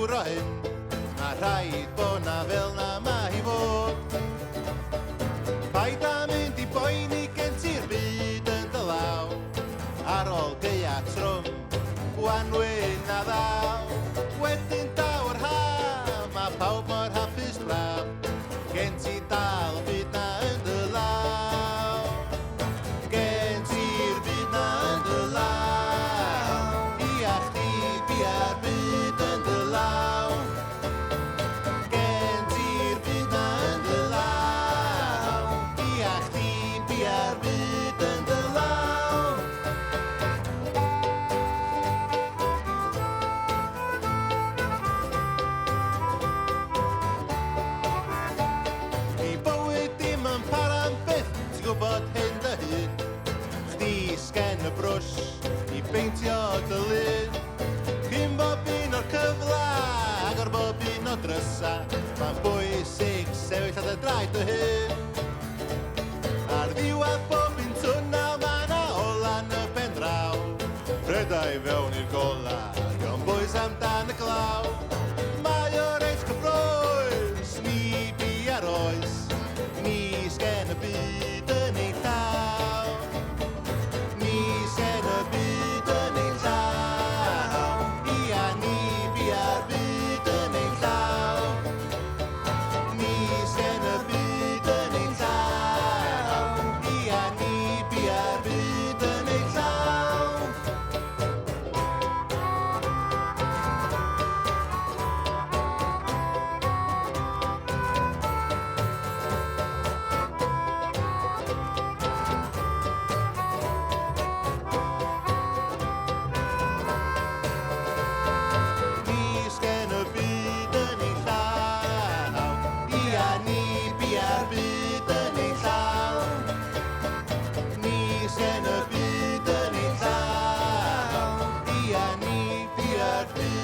siŵr o hyn. Mae rhaid bod na fel na mae hi fod. Paid â mynd i boeni, gen ti'r byd yn dy law. Ar ôl gaea trwm, gwanwyn a ddaw. Wedyn daw'r ha, mae pawb mor hapus braf. Gen ti dal y byd na yn dy law. Gen ti'r byd na yn dy law. Ia, chdi bia'r byd yn dy law. Gen ti'r byd na yn dy law. Ia, chdi bia'r byd yn dy law. Di bywyd dim yn para'n byth, ti'n gwybod hyn dy hun. Chdi sgen y brwsh i beintio dy lun. Cyn bob un o'r cyfla, agor bob un o drysa. Mae'n bwysig sefyll ar dy draed dy hun. Ar ddiwedd bob un twnnel, mae 'na ola'n y pen draw. Rheda i fewn i'r gola, dio'm bwys amdan y glaw. Mae o reit gyffrous, ni bia'r oes, ni sgen y byd yn ei llaw. Ni sgen y byd yn ei llaw. Ia, ni bia'r byd yn ei llaw. Ni sgen y byd yn ei llaw. Ia, ni bia'r byd yn ei llaw. Ni sgen y byd yn ei llaw. Ia, ni bia'r byd yn ei llaw. Ni sgen y byd yn ei llaw. Ia, ni bia'r byd.